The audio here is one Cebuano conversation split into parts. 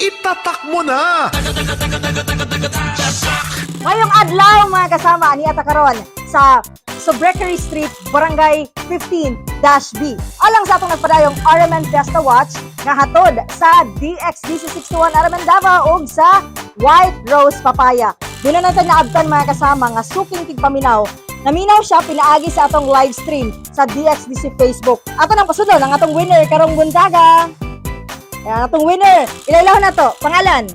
Itatak mo na! Ngayong adlaw, mga kasama, ani ata karon sa Sobrekery Street, Barangay 15-B. Alang sa atong nagpadayong RMN Fiesta Watch nga hatod sa DXDC 61 RMN Davao ug sa White Rose Papaya. Duna na natin naabtan, mga kasama, nga suking tigpaminaw. Naminaw siya pinaagi sa atong live stream sa DXDC Facebook. Ato nang pasudlon ang atong winner karong buntaga. Ayan, atong winner. Ilailahon na to. Pangalan?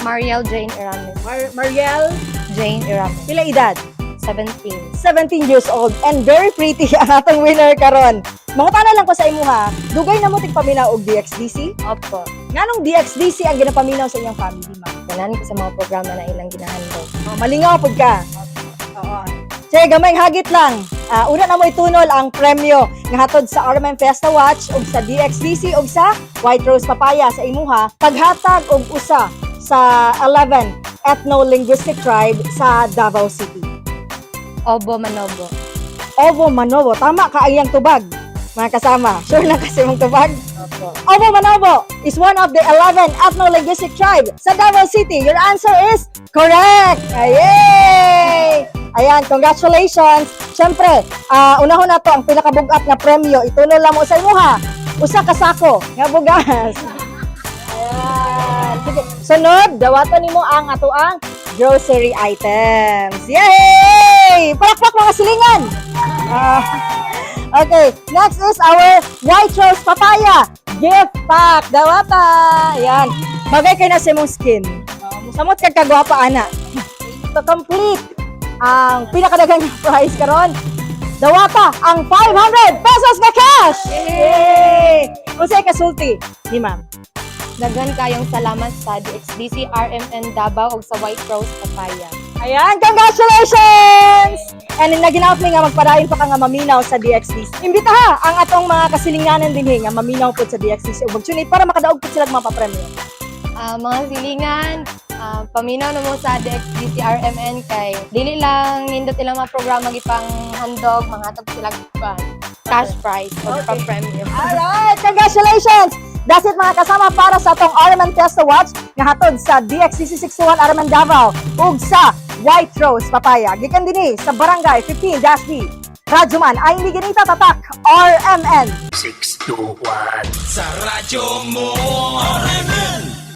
Mariel Jane Eramis. Mariel Jane Eramis. Pila edad? 17. 17 years old and very pretty ang atong winner karon. Mangutana lang ko sa imuha, dugay na mo tigpaminaw og DXDC? Opo. Nganong DXDC ang ginapaminaw sa inyong family, ma'am? Ganahan ko sa mga programa na ilang ginahandog. Oh, malingaw pud ka. Oo. Sige, gamay hagit lang. Una na mo itunol ang premyo nga hatod sa RMN Fiesta Watch ug sa DXDC ug sa White Rose Papaya sa imuha, paghatag og usa sa 11 ethno-linguistic tribe sa Davao City. Obo Manobo. Obo Manobo. Tama ka ang iyang tubag, mga kasama. Sure na kasi mong tubag? Opo. Obo Manobo is one of the 11 ethno-linguistic tribe sa Davao City. Your answer is correct! Ayay! Ayan, congratulations! Siyempre, unahon na to ang pinakabugat nga premyo. Itunol lang mo sa imuha. Usa ka sako nga bugas. Ayan. Sige. Sunod, dawaton nimo ang atoang grocery items. Yay! Palakpak, mga silingan! Okay, next is our White Rose Papaya gift pack. Dawata. Ayan. Bagay kay na sa imong skin. Samot kag kagwapa ana. To complete ang pinakadaghang prize karon, dawata ang 500 pesos na cash! Yay! Unsay kasulti ni ma'am? Daghan kayong salamat sa DXDC RMN Davao ug sa White Rose Papaya. Ayan, congratulations! And naginaot mi nga magpadayon pa ka nga maminaw sa DXDC. Imbita ha ang atong mga kasilinganan dinhi nga maminaw pud sa DXDC ug mag para makadaog pud sila og mga papremyo. Mga silingan, paminaw na mo sa DXDC RMN kay dili lang nindot ilang mga programa gipang handog, mga sila kuan, cash prize o pa-premyo. Alright, congratulations! That's it, mga kasama, para sa atong RMN Fiesta Watch nga hatod sa DXDC 61 RMN Davao ug sa White Rose Papaya. Gikan dinhi sa Barangay 15-B. Radyoman ay hindi ganita, tatak RMN. 6, 2, 1. Sa radyo mo, RMN.